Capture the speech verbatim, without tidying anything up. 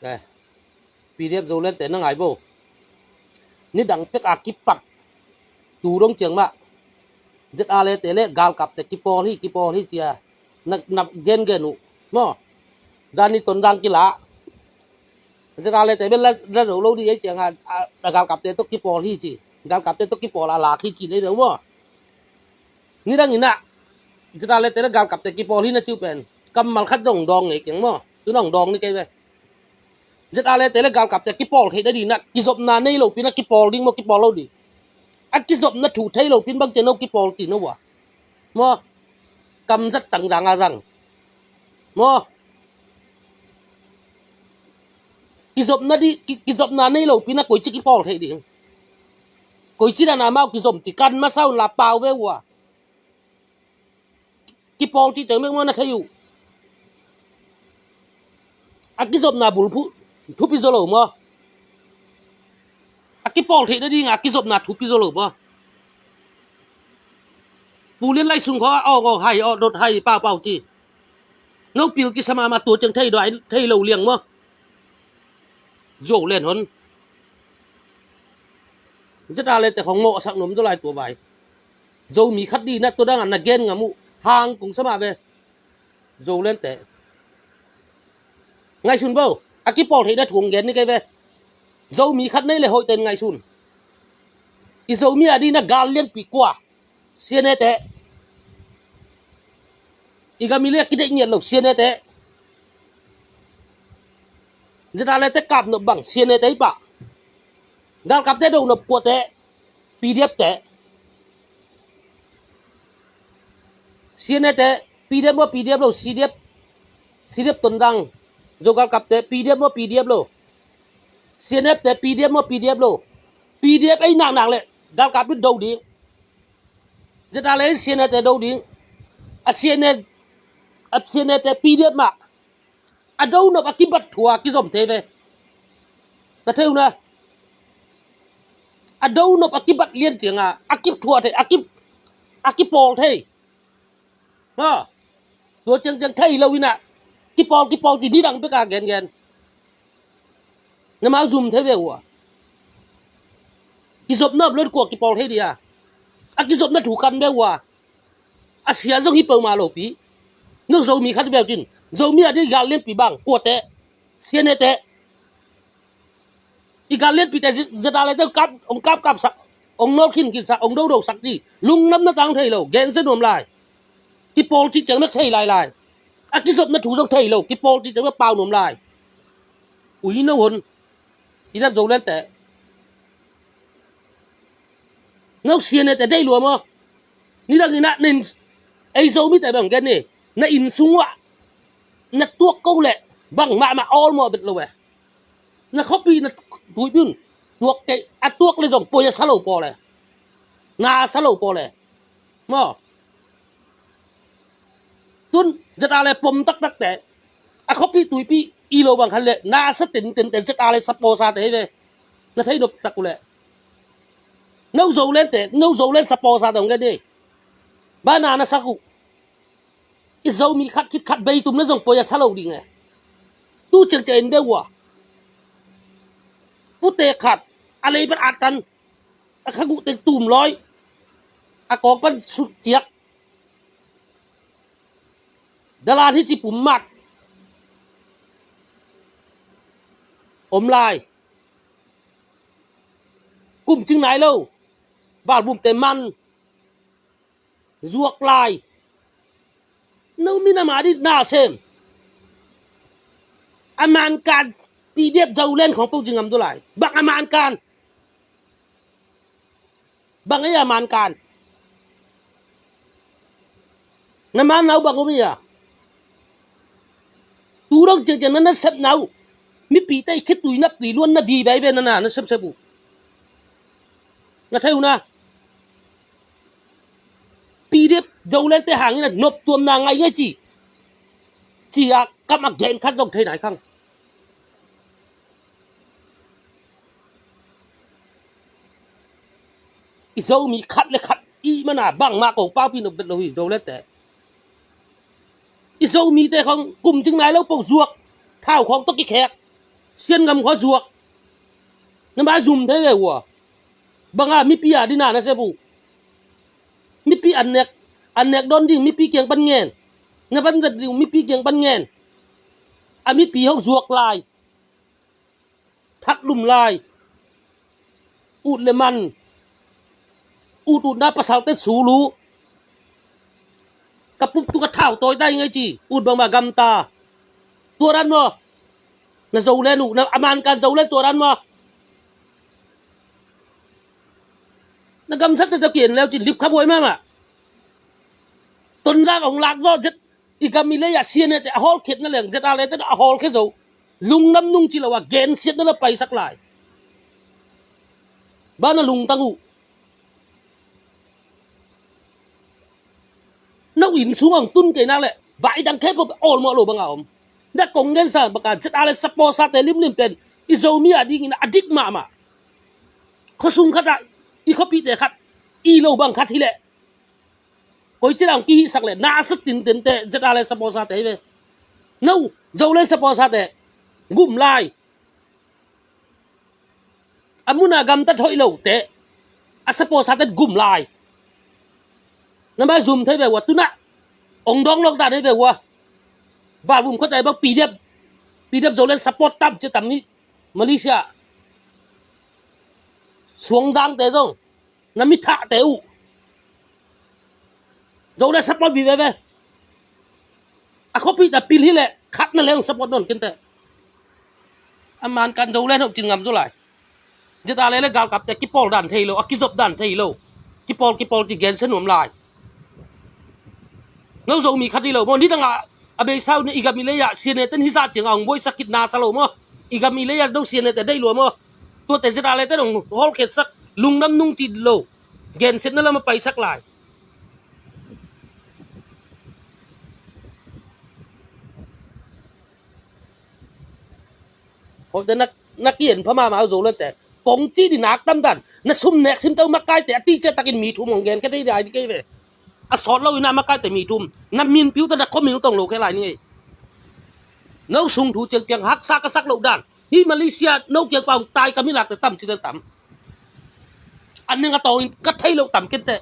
Eh, P D F Zoland te na ngai bo. Nidang pek a kipat tu dong ciang mah Z R le te le galkap te kipawl hi, kipawl hi cia na, na gen gen uh maw. Dan ni ton dang kila. Z R le te bel la, la lo lo di ei ciang a, a, a galkap te to kipawl hi ci. Galkap te to kipawl a lak hi ci nei lo maw. Nidang ina Z R le te le galkap te kipawl hi na ciu pen kammal khat dong dong ngei keng maw. Tu nong dong ni kei ve. Z R le te le galkap te kipawl thei na di na kizopna nei lo pi na kipawl ding maw kipawl lo di. A kizopna thu thei lo pin bang ciang no kipawl ti no wa. Maw. Kamzat tang zang a zang. Maw. Kizopna di, ki, kizopna nei lo pi na koi ci kipawl thei ding. Koi ci dan a mau kizom ci kan masa un la pau ve ua. Kipawl ci teng mek maw na thei uh. A kizopna bulphuh thupi zo lo maw. A kipawl theih nading a kizopna thupi zo lo maw. Pu Lian Lai sung khaw a awng awng hai awh dot hai pau pau ci. No pil kisa mahmah tua ciang thei dua thei lo liang maw. Zo len hon. Zeta le te khong mawh a sak nuam zo lai tua vai. Zomi khat di na tua dang a na gen ngam uh hang kung sa mah ve. Zo len te. Ngaihsun bo. A kipawl theih na thu hong gen ni kei ve. Zomi khat nei le hoih ten ngaihsun. I Zomi a di na gal lianpi kua. Siane te. I gam i le a kideih ngiat lo siane te. Zeta le te kap nop bang siane te i pah. Galkap te do nop kua te. P D F te. Siane te. P D F maw P D F lo C D F. C D F tondang. Zo galkap te P D F maw P D F lo. Siane te P D F maw P D F lo. P D F ei nak nak le galkap i do ding. Zeta le siane te do ding. A siane, a siane te P D F mah. A do nop a kibat thua kizom thei ve. Na thei uh na. A do nop a kibat lian ciang a, a kip thua thei, a kip, a kipawl thei. Ha. Tua ciang ciang thei lo ina. Kipawl, kipawl ti nidang bek a gen gen. Na mau zum thei ve ua. Kizopna lo kua kipawl thei dia. A kizopna thu kan ve ua. A sia zong hi peuhmah lo pi. No Zomi khat ve cin. Zomi a di gal lianpi bang kua te. Siane te. I gal lianpi te zeta le te kap, ong kap kap sak, ong nol khin khin sak, ong do do sak ti. Lungdam na tang thei lo, gen se nuam lai. Kipawl cih ciang na thei lai lai. A kizopna thu zong thei lo, kipawl cih ciang na pau nuam lai. Ui no hon. I nat Zoland te. No siane te dei lua maw. Nidang ina nin. Ei Zomi te bang gen ni. Na inn sung uah. Na tuak ko le. Bang mahmah awl maw bet lo eh. Na khuapi na tuipi un. Tuak kei a tuak le zong poi a sa lo paw le. Na a sa lo paw le. Maw. Tun zeta le pom taktak te. A khuapi tuipi i lo bang khan le. Na a sa ten ten ten zeta le sa paw sa te hi ve. Na thei nop tak uh le. No Zoland te, no Zoland sa paw sa te hong gen ni. Ba na na sak uh. I Zomi khat khit khat beitum na zong poi a sa lo ding e. Tu ciang ciang in deuh ua. Pute khat a lei pan at tan. A kha guh teng tum lawi. A kawng pan sut ciak. Dalan hi ci pum mat. Om lai. Kum cing nai lo. Val vum te man. Zuak lai. No mi na ma di na sem. A man kan P D F Zoland khong pau jing am du lai. Bang a man kan. Bang ei a man kan. Na man nau bang um ia. Tu dong ciang ciang na na sep nau. Mipi te i khitui nap tui luan na vi bai ve na na na sep sep uh. Na thei uh na. P D F Zoland te hang ina nop tuam na ngai ngai ci. Ci a kam a gen khat dong thei nai khang. I Zomi khat le khat i mana bang ma ko pau pi nop bet lo hi Zoland te. I Zomi te khong kum cing nai lo po zuak. Thau khong to kikhek. Sian gam khua zuak. Na mai zum thei ve ua. Banga mipi a dina na sep uh. Mipi an nek, an nek dawn ding mipi kiang pan ngen. Na van zat ding mipi kiang pan ngen. A mipi hok zuak lai. That lum lai. Ut le man. Ut ut na pasal te sulu. Ka pup tu ka thau toi tai ngai ci. Ut bang ma gam ta. Tua dan maw. Na zo le nu, na aman kan zo le tua dan maw. Na gam sat te ta kien leu ci lip kha buai mama. Ton lak ong lak zo zet. I gam i lei ah siane te a hawl khiat na leng zet a le te a hawl khia zo. Lungdam nung ci lo a gensiat na la paisak lai. Ba na lungtang uh. No inn sung ang tun kei nak le vai dang khe ko awlmawh lo banga om. Na kong gensa baka zet a le support sa te limlim pen i Zomi a dingin a dik mahmah. Khuasung khat ah i khuapite khat i lo bang khat hi leh. Koi ci dang kihisak le na a sat tinten te zet a le support sa te hi ve. No zo le support sa te gum lai. A muna gamtat hoih lote a support sa te gum lai. Na mai zum thei ve ua tuna ong dong lok dan hei ve ua. Valvum khuate bang P D F, P D F zo le support tam ci tam ni Malaysia. Suang dang te zong na mi thah te uh. Zo le support vi veve. A khuapi ta pil hi le khat na leng support non kinte. A man kan zo le hok cin ngam zo lai. Zeta le le galkap te kipawl dan thei lo, a kizop dan thei lo. Kipawl kipawl ti gensia nuam lai. No Zomi khat hi lo maw, ni dang a a beisau ni i gam i lei ah siane ten hi zat ciang a hong buaisak kit na sa lo maw. I gam i lei ah no siane te dei lua maw. Tuate zeta le ten hong hawlkhiatsak lungdam nung ci lo. Gensiatna lam a paisak lai. Hote na, na kien pha mahmah zo late kong ci di nak tam dan na sum nek sim tau makaite a ti cia takin mi thum hong gen khe thei dai di kei ve. A sawt lo ina makaite mi thum na min piu ta na khua mil tong lo khe lai ni ngei. No sung thu ciangciang haksa ka sak lo dan hi Malaysia no kiang pau tai ka mi lak te tam ci te tam. An ning a tawng in ka thei lo tam kinte.